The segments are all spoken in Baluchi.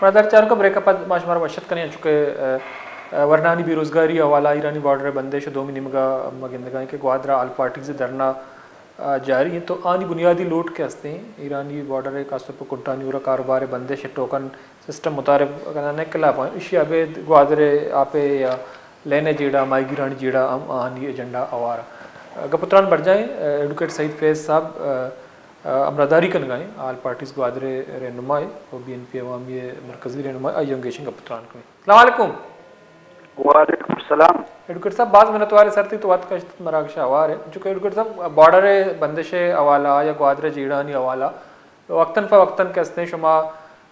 ماہدار چارکا، بریک ءَ پد ما شمارا وش اتک کنیں، انچو کہ، ءَ، ءَ، ورنانی بے روزگاری ءِ حوالہ ءَ ایرانی بارڈر ءِ بندش ءِ دومی نیمگ ءَ ما گندگائیں کہ گوادر ءَ آل پارٹیز ءِ دھرنا، ءَ، جاری اِنت، تو آنی بنیادی لوٹ کہ استیں ایرانی بارڈر ءِ، خاص طور پر کنٹانی اورا کاروبار ءِ بندش ءِ ٹوکن سسٹم متعارف کنان ءِ خلاف ءَ، ایشی ءَ ابید گوادر ءِ آپ ءِ یا لین ءِ جیڑہ، ماہیگیرانی جیڑہ ہم آہانی ایجنڈا ہوار ءَ۔ گپ ءُ تران برجاہیں، ایڈوکیٹ سعید فیض صاحب، ءَ، ءَ، ہمراہداری کنگا ایں، آل پارٹیز گوادر ءِ رہنما ءَ ءُ بی این پی عوامی ءِ مرکزی رہنما ءَ، آئی ءَ ہم گیشیں گپ ءُ تران کنیں۔ السلام علیکم۔ وعلیکم السلام۔ ایڈوکیٹ صاحب، باز منتوار ایں سر تئی، تو وت کشت مراگش ءَ ہوار ئے۔ چونکہ ایڈوکیٹ صاحب، بارڈر ءِ بندش ءِ حوالہ ءَ یا گوادر ءِ جیڑہانی حوالہ ءَ وقتاً فوقتاً کہ استیں شما،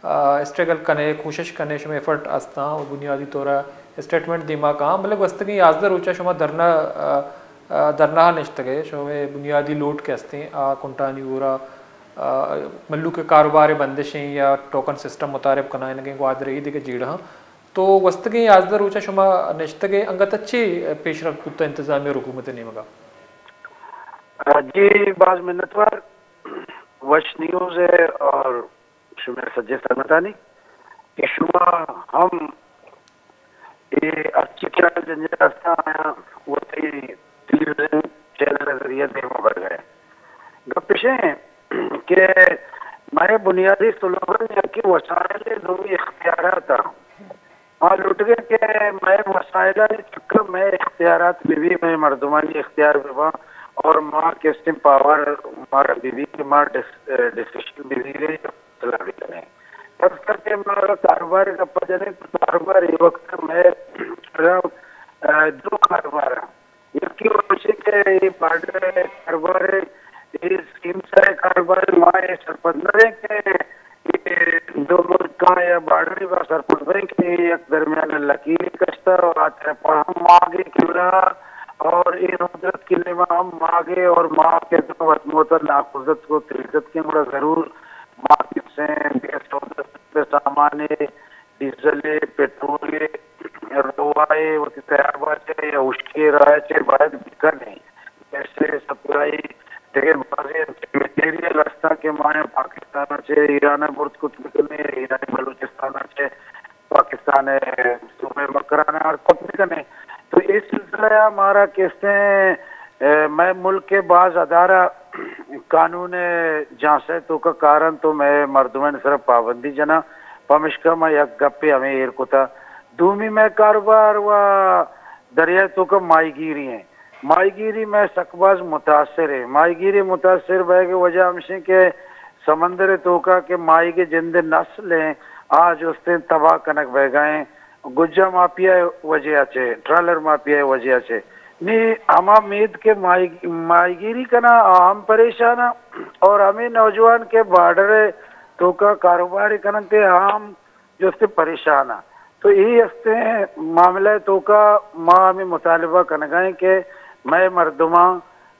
آ، اسٹرگل کنے، کوشش کنے، شما ایفرٹ استاں ءُ بنیادی طور ءَ اسٹیٹمنٹ دیما کاں، بلے گوستگیں یازدہ روچ ءَ شما دھرنا، آ، آ، دھرنا ءَ نشتگ ئے، شمئے بنیادی لوٹ کہ استیں، آ، کنٹانی اورا، آ، مھلوک ءِ کاروبار ءِ بندشیں یا ٹوکن سسٹم متعارف کنائینگیں گوادر ءِ اے دگہ جیڑہاں۔ تو گوستگیں یازدہ روچ ءَ شما نشتگ ئے، انگت ءَ چے پیش رفت بوتہ انتظامیہ ءُ حکومت ءِ نیمگ ءَ؟ جی، باز منتوار۔ وش نیوز ہے اور شمئے سجے سنگتانی کہ شما ہم اے ہرچی کہ جنجال ہستاں آیاں وتی ٹیلیویژن چینل ءِ ذریعہ دیما برگ ءَ۔ گپ اش انت کہ مئے بنیادی سلوگن یکے وسائل ءِ، دومی اختیارات ءَ۔ ما لوٹگ ءَ کہ مئے وسائلانی چکر مئے اختیارات بہ بی، مئے مردمانی اختیار بہ باں اور ما کسیں پاور مارا بہ بی کہ ما ڈس-، ڈسیشن بہ زیریں۔ سلاہ بکنیں۔ خاص کر کہ ما اگر کاروبار ءِ گپ ءَ جنیں تو کاروبار اے وقت ءَ مئے، ءَ، دو کاروبار اَنت۔ یکے ہمیش کہ اے بارڈر ءِ کاروبار ءَ، اے اسکیمز ءِ کاروبار ءَ ما اے سرپد نہ ایں کہ اے دو ملک ءَ یا بارڈر ءَ ما سرپد بیں کہ اے یک درمیان ءَ لکیرے کشتہ اور آ طرف ءَ ہم ماگ ءِ قبلہ اور اے ندرت ءِ نیما ہم ماگ ءِ اور ما کہ وت موت ءَ ناکوزتک ءُ تریزتکیں گڑا ضرور ما کسیں بے سودا سامان ءِ، ڈیزل ءِ، پٹرول ءِ، روا ءِ وتی تیار باچ ءَ یا ہشکی ءِ راہ ءَ چہ باید بکنیں۔ پیسے سپلائی دگہ بازیں انچیں مٹیریل ہستاں کہ ما آیاں پاکستان ءَ چہ ایران ءَ برت کت بکنیں، ایران بلوچستان ءَ چہ پاکستان ءِ صوبہ مکران ءَ آرت کت بکنیں۔ تو اے سلسلہ ءَ مارا کستیں، ءَ، مئے ملک ءِ باز ادارہ قانون ءِ جانسہ ءِ توکا کار انت تو مئے مردمانی سرا پابندی جناں، پمشکا ما یک گپے ہمے ایر کتا۔ دومی مئے کاروبار و دریا ءِ توکا ماہیگیری ایں۔ ماہیگیری مئے سک باز متاثر ایں۔ ماہیگیری متاثر بئیگ ءِ وجہ ہمشیں کہ سمندر ءِ توکا کہ ماہیگ ءِ جند ءِ نسل ایں، آ جستیں تباہ کنگ بئیگا ایں۔ گجا مافیا ءِ وجہ ءَ چہ، ٹرالر مافیا ءِ وجہ ءَ چہ۔ نی ہما مید کہ ماہی-، ماہیگیری کناں، آ ہم پریشان اَں اور ہمے نوجوان کہ بارڈر ءِ توکا کاروبار کننت، آ ہم جست پریشان اَں۔ تو اے ہستیں معاملہ ءِ توکا ما ہمے مطالبہ کنگا ایں کہ مئے مردماں،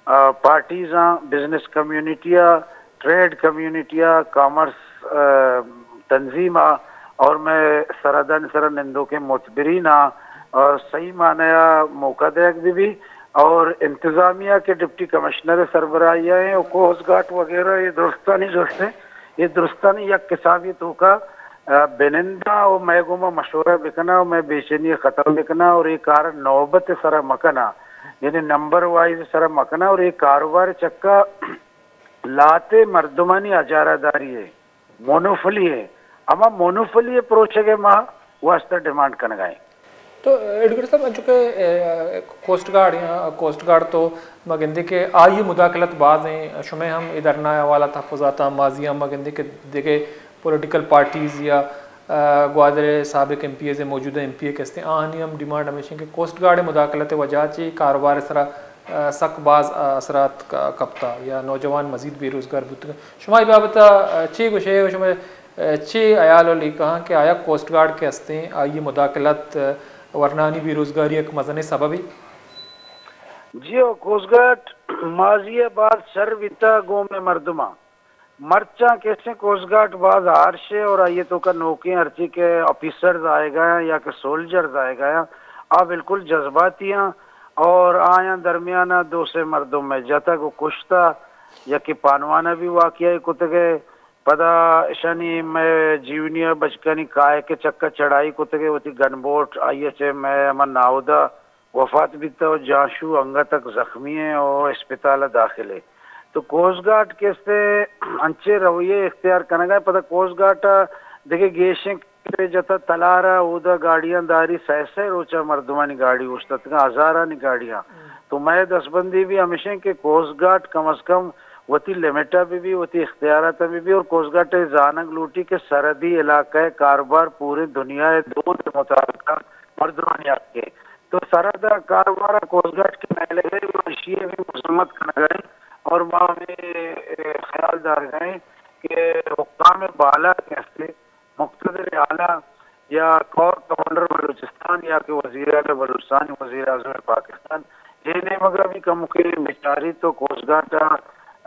آ، پارٹیزاں، بزنس کمیونٹی ءَ، ٹریڈ کمیونٹی ءَ، کامرس، آ، تنظیم ءَ اور مئے سرحدانی سرا نندوکیں معتبرین ءَ اور صحیح معنی ءَ موقع دیگ بہ بی اور انتظامیہ کہ ڈپٹی کمشنر ءِ سربراہی ءَ ایں اور کوسٹ گارڈ وغیرہ، اے درستانی جست ایں، اے درستانی یک حسابے توکا، آ، بننداں اور مئے گوما مشورہ بکناں اور مئے بے چینی ءَ ختم بکناں اور اے کار نوبت ءِ سرا مکناں، یعنی نمبر وائز ءِ سرا مکناں اور اے کاروبار ءِ چکا لہتے مردمانی اجارہ داری ءِ، مونوپولی ءِ، ہما مونوپولی ءِ پروشگ ءِ ما واسطہ ڈیمانڈ کنگا ایں۔ تو ایڈوکیٹ صاحب، انچو کہ، اے، کوسٹ گارڈ، کوسٹ گارڈ تو ما گندیں کہ آئی ءِ مداخلت باز ایں، شمئے ہم اے دھرنا ءِ حوالہ تحفظات اَں، ماضی ءَ ہم ما گندیں کہ دگہ پولیٹیکل پارٹیز یا، آ، گوادر ءِ سابق ایم پی ایز ءِ، موجودہ ایم پی اے کہ استیں، آہانی ہم ڈیمانڈ ہمیش ایں کہ کوسٹ گارڈ ءِ مداخلت ءِ وجہ ءَ چہ کاروبار ءِ سرا، آ، سک باز، آ، اثرات ک-، کپتا یا نوجوان مزید بے روزگار بوتگ۔ شما اے بابت ءَ، آ، چے گوشے؟ شما، آ، چے حیال ءُ لیکہ اَں کہ آیا کوسٹ گارڈ کہ استیں، آئی ءِ مداخلت، آ، ورنانی بے روزگاری ءِ یک مزنیں سببے؟ جی ہو، کوسٹ گارڈ ماضی ءَ باز شر بیتا گوں مئے مردماں۔ مرچاں کسیں کوسٹ گارڈ باز ہارش ایں اور آئی ءِ توکا نوکیں ہرچی کہ آفیسرز آئیگا اَں یا کہ سولجرز آئیگا اَں، آ بالکل جذباتی اَں اور آیاں درمیان ءَ دو سے مردم مئے جتگ ءُ کشتا، یکے پانوان ءَ بھی واقعہ کتگ ءَ، پدا اشانی مئے جیونی ء بچکانی کائک ء چکا چڑھائی کتگ ء وتی گن بوٹ آئی ء چہ مئے ہما ناہدا وفات بیتہ و جانشو انگت تک زخمی ء و اسپتال ء داخل ء۔ تو کوسٹ گارڈ کہ است ء انچیں رویہ اختیار کنگ ء پدا کوسٹ گارڈ ء دگہ گیشیں جتا تلار ء اودا گاڑیاں داری سئے سئے روچ ء مردمانی گاڑی اوشتاتگاں، ہزارانی گاڑیاں۔ تو مئے دستبندی بھی ہمیشیں کہ کوسٹ گارڈ کم از کم وتی لمٹ ء بہ بی، وتی اختیارات ء بہ بی اور کوسٹ گارڈ ء زانگ لوٹی کہ سرحدی علاقہ ء کاروبار پورے دنیا ء دود ء مطابق ء مردمانی حق ء۔ تو سرحد ء کاروبار ء کوسٹ گارڈ کہ میلگ ء ما اشی ء بھی مذمت کنگ ء اور ما ہمیں خیال دارگ ء کہ حکام بالا کہ ہستے مقتدر اعلیٰ یا کور کمانڈر بلوچستان یا کہ وزیر اعلیٰ بلوچستان، وزیر اعظم پاکستان، اے نیمگ ء بھی کمکے بچاری تو کوسٹ گارڈ ء،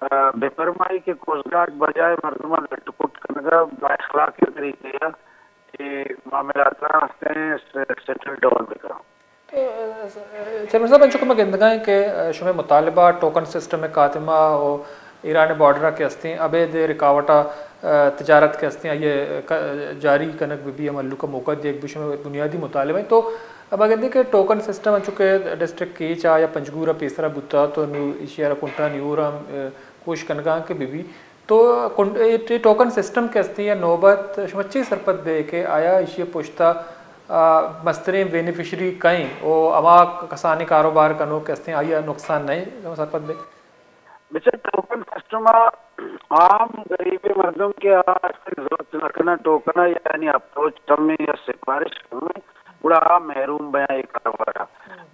آ، بہ پرمائی کہ کوسٹ گارڈ بجائے مردم ء لٹ کٹ کنگ ء با اخلاقیں طریقے ء اے معاملات ء ہستیں س-، سیٹل ڈاؤن بہ کناں۔ تو، ا، چیئرمین صاحب، انچو کہ ما گندگائیں کہ، ا، شمئے مطالبہ ٹوکن سسٹم ء خاتمہ و ایران بارڈر ء کہ ہستیں ابید رکاوٹ ء، ا، تجارت کہ ہستیں آئی ء ک-، جاری کنگ بہ بی، ہما مھلوک ء موقع دیگ بہ بی، شمئے بنیادی مطالبہ ہیں۔ تو ما گندیں کہ ٹوکن سسٹم انچو کہ ڈسٹرکٹ کیچ ء یا پنجگور ء پیسرا بوتا تو نو ایشی ء را کنٹانی ہور ہم، ا، کوشش کنگا کہ بہ بی۔ تو کن-، اے ٹی-، ٹوکن سسٹم کہ ہستیں یا نوبت شما چی سرپد بے کہ آیا ایشی پشتا، آ، مستریں بینیفیشری کئیں او ہما کسانیں کاروبار کنوک کہ ہستیں آئی ء نقصان نئیں، شما سرپد بے؟ بچہ ٹوکن سسٹم ء عام غریب مردم کہ آ ضرورت نہ کناں ٹوکن ء یعنی اپروچ کمیں یا سفارش کمیں، گڑا آ محروم بیاں اے کاروبار ء۔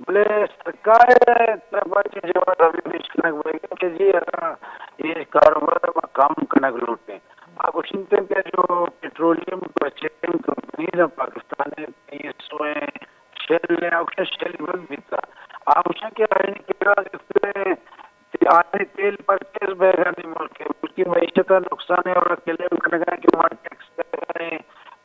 بلے سرکار ء طرف ء چہ جواب ہمے پیش کنگ بوگ ء کہ جی اگاں اے کاروبار ء ما کم کنگ لوٹیں، آ گوشنت کہ جو پیٹرولیم پرچیزنگ کمپنیز ہیں پاکستان ء، پی ایس او ہیں، شیل ہیں، آ گوشاں شیل بند بیتا۔ آ گوشاں کہ آئینی کرا جستے آئی تیل پرچیز بیگا نی ملک ء، ملکی معیشت ء نقصان ء اور کلیم کنگا کہ ما ٹیکس بیگا ایں،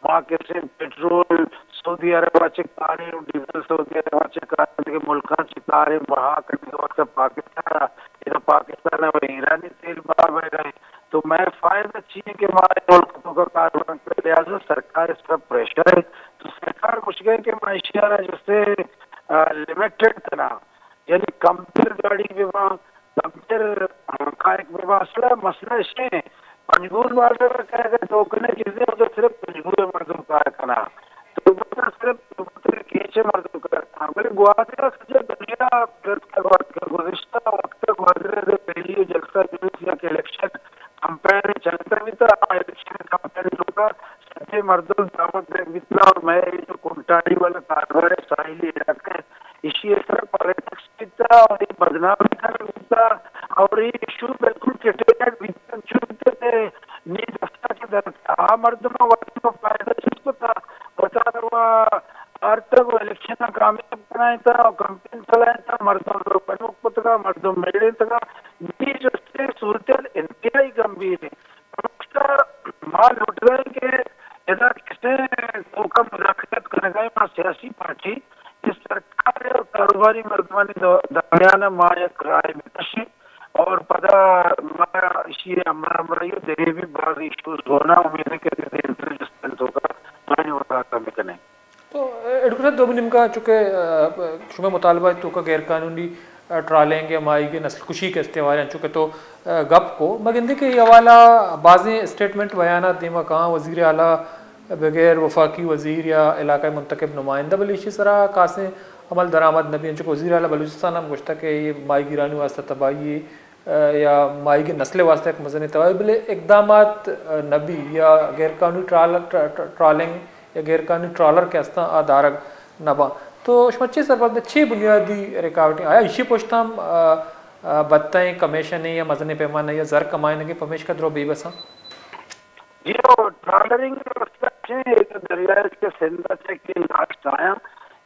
ما کسے پٹرول سعودی عرب ء چہ کاریں، ڈیزل سعودی عرب ء چہ کاریں، دگہ ملکاں چہ کاریں، بہا کنگ ء واسطہ پاکستان ء، ادا پاکستان ء ایرانی تیل بہا بیگا ایں۔ تو مئے فائدہ چی ہے کہ ما اے ملک تو کا کاروبار کریں؟ لہذا سرکار اس پر پریشر ہے۔ تو سرکار گوشگ ء کہ ما ایشی ء را جستے، آ، لمیٹڈ کناں، یعنی کمتر گاڑی بہ باں، کمتر، آ، کائک بہ باں۔ اصل ء مسئلہ اش ہے، پنجگور بارڈر ء کائک ء تو کنے چیزیں، ادھر صرف پنجگور ء مردم کار کناں۔ تربت ء صرف تربت ء کیچ ء مردم کار کناں۔ بلے گوادر ء سجہ دنیا ء گوزشتہ وقت ء گوادر ء پہلی جلسہ جلوس یا کہ الیکشن کمپین چلتا بیتا، آ الیکشن کمپین توکا سجے مردم دعوت دیگ بیتا اور مئے اے جو کنٹانی والا کاروبار ہے، ساحلی علاقہ ہے، ایشی ء سر پالیٹکس بیتا اور اے بدنام کنگ بیتا اور اے ایشو بالکل کٹینڈ بیتا، چو بیتا کہ نی دستا کہ در آ مردم وقت کو فائدہ چیز کو تا بتا دوا آرتگ و الیکشن ء کامیاب بنائینتگ و کمپین چلائینتگ، مردم لوگ بنوک کتگ، مردم میڑینتگ۔ نی جستے صورتحال انتہائی گمبھیر ہے۔ پمشکا ما لوٹگائیں کہ ادا کسے توکا مداخلت کنگائیں، ما سیاسی پارٹی کہ سرکار اور کاروباری مردمانی دو-، درمیان ما یک رائے بکشیں اور پدا ما اشی ہمراہ ہمراہی و دگہ بھی بعض ایشوز ہونا امید ہے کہ دگہ انٹرویو جستن توکا آئین وضاحت بکنیں۔ تو، اے، ایڈوکیٹر دومی نیمگا چونکہ، اے، شمئے مطالبہ توکا غیر قانونی، اے، ٹرالنگ یا ماہیگی نسل کشی کہ استیں، چونکہ تو، اے، گپ کو، ما گندیں کہ اے حوالہ بازیں اسٹیٹمنٹ بیانات دیما کاں، وزیر اعلیٰ بغیر وفاقی وزیر یا علاقہ منتخب نمائندہ، بلے ایشی سرا خاصیں عمل درآمد نہ بی، چونکہ وزیر اعلیٰ بلوچستان ہم گوشتا کہ اے ماہیگیرانی واسطہ تباہی یا ماہیگی نسل ء واستہ یک مزنیں توارے، بلے اقدامات، ء، نہ بی یا غیر قانونی ٹرال-، ٹر-، ٹر-، ٹرالنگ یا غیر قانونی ٹرالر کہ استاں آ دارگ نہ باں۔ تو شما چے سرپد، چے بنیادی رکاوٹیں؟ آیا ایشی پشت ہم، ء، ء، بھتائیں کمیشنیں یا مزنیں پیمانہ یا زر کمائینگیں پمیشکا درو بے بساں؟ جی ہو، ٹرالرنگ ء مسئلہ چے؟ اے تو دریائے کہ سندھ ء چہ کہ لاسٹ آیاں،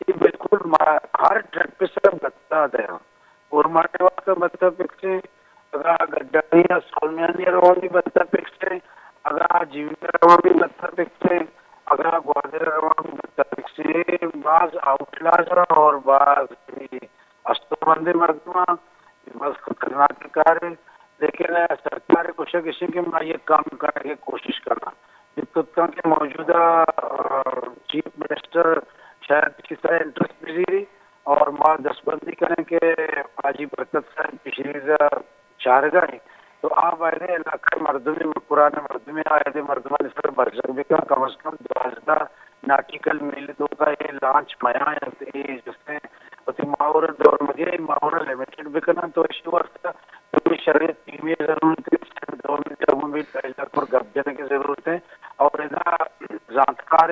اے بالکل ما-، ہر ٹرپ ء سر بھتا دیاں۔ گورنمنٹ ء واستہ بھتا فکس ایں، اگاں گڈانی یا سولمیانی ء روان بی بھتا فکس ایں، اگاں جیونی ء روان بی بھتا فکس ایں، اگاں گوادر ء روان بی بھتا فکس ایں۔ اے باز آؤٹ لاز اور باز استومندیں مردماں، اے باز خطرناک کارے۔ لیکن سرکار ءِ گوشگ اش انت کہ ما یک کام کنگ ءِ کوشش کناں۔ بکت کن کہ موجودہ، آ، چیف منسٹر شاید اسی سرا انٹرسٹ بزیری اور ما دستبندی کنیں کہ حاجی برکت صاحب فشریز ءَ چارگا ایں، تو آ باید علاقہ مردم، مکران مردم، آ اہدے مردمانی سر برجک بکن، کم از کم دوازدہ ناٹیکل میل توکا اے لانچ میاں انت، اے جستیں وتی ماحول دور مدی، اے ماحول لمیٹڈ بکنن، تو اشی واسطہ دومی شریعت ٹیمی ضرورت ہے، سینٹر گورنمنٹ ءَ ہم بھی پہلا پر گپ جنے کی ضرورت ہے اور ادا زانتکار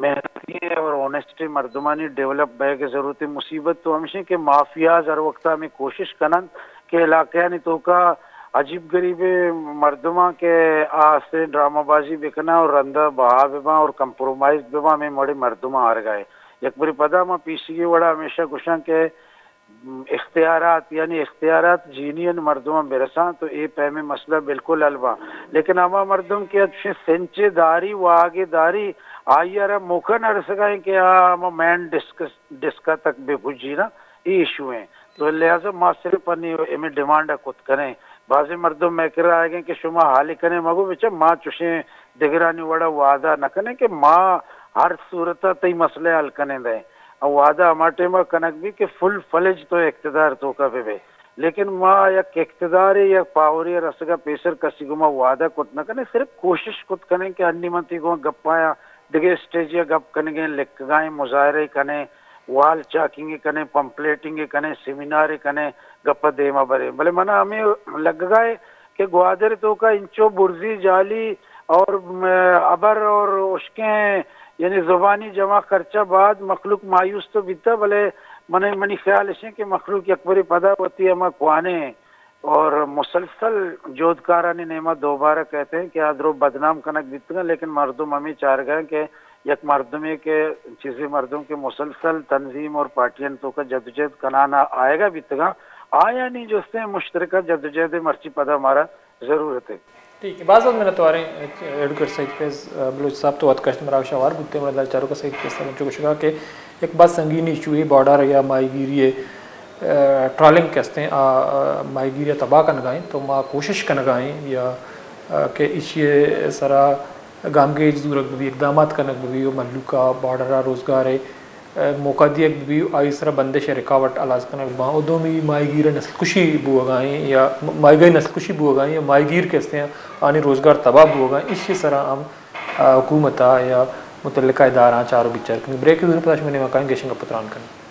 محنتی اور اونیسٹ مردمانی ڈیولپ بئیگ ءِ ضرورت انت۔ مصیبت تو ہمیش انت کہ مافیاز ہر وقت ہمے کوشش کننت کہ علاقہانی توکا عجیب غریب مردماں کہ آ استیں ڈرامہ بازی بکناں اور رندا بہا بباں اور کمپرومائز بباں، ہمے مڑے مردماں آرگا ہے۔ یک بری پدا ما پیسیگی وڑا ہمیشہ گوشاں کہ اختیارات، یعنی اختیارات جینین مردماں برساں تو اے پیمیں مسئلہ بالکل حل باں۔ لیکن ہما مردم کہ اچھے سنچے داری، واگے داری، آئی ءَ را موقع نہ رسگا ایں کہ آ ہما مین ڈسک، ڈسکا تک بہ پجی نا، اے ایشو ہیں۔ تو لہذا ما صرف انی ہمیں ڈیمانڈ ءَ کت کنیں۔ بازیں مردم مئے کرا آئیگ ایں کہ شما حالی کنیں، مگو بچہ ما چوشیں دگرانی وڑا وعدہ نہ کنیں کہ ما ہر صورت ءَ تئی مسئلہ حل کنیں دیں۔ ءُ وعدہ ہما ٹائم ءَ کنگ بی کہ فل فلج تو اقتدار توکا بہ بے۔ لیکن ما یک اقتدارے یا پاورے ءَ رسگ ءَ پیسر کسی گوما وعدہ کت نہ کنیں، صرف کوشش کت کنیں کہ انی من تئی گوما گپایاں، دگہ اسٹیجے ءَ گپ کنگیں، لکھگائیں، مظاہرے کنیں، وال چاکنگے کنیں، پمپلیٹنگے کنیں، سیمینارے کنیں، گپ ءَ دیما بریں۔ بلے منا ہمے لگگا ہے کہ گوادر توکا انچو برزی جعلی اور، م، ابر اور اشکیں، یعنی زبانی جمع خرچہ بعد مخلوق مایوس تو بیتا، بلے من، منی خیال اش انت کہ مخلوق یک برے پدا وتی ہما کوانیں اور مسلسل جہدکارانی نیما دوبارہ کئیت انت کہ آ درو بدنام کنگ بیتگاں، لیکن مردم ہمے چارگا انت کہ یک مردمے کہ چیزے مردم کہ مسلسل تنظیم اور پارٹیانی توکا جدوجہد کنان ءَ آیگا بیتگاں، آیانی جستیں مشترکہ جدوجہد مرچی پدا مارا ضرورت ہے۔ ٹھیک ہے، باز باز منتواریں ایڈوکیٹ سعید فیض، آ، بلوچ صاحب، تو وت کشت مراگش ءَ ہوار بوتے۔ مئے دل چاروکا سعید فیض صاحب انچو گوشگا کہ یک باز سنگینی ایشو ہے، بارڈر یا ماہیگیری ءِ، آ، ٹرالنگ کہ استیں، آ، آ، ماہیگیری ءَ تباہ کنگا ایں، تو ما کوشش کنگا ایں یا، آ، کہ ایشی ءِ سرا گامگیج زورگ بہ بی، اقدامات کنگ بہ بی ءُ مھلوک ءَ بارڈر ءَ روزگار ءِ، آ، موقع دیگ بہ بی، آئی سرا بندش ءُ رکاوٹ ہلاس کنگ باں۔ ءُ دومی ماہیگیر ءِ نسل کشی بوگا ایں یا ماہیگیر ءِ نسل کشی بوگا ایں یا ماہیگیر کہ استیں آنی روزگار تباہ بوگا ایں، ایشی سرا ہم، آ، حکومت ءَ یا متعلقہ ادارہاں چار ءُ بچار کنگ۔ بریک ءَ دور پدا شمئے نیمگا کائیں، گیشیں گپ ءُ تران کنیں۔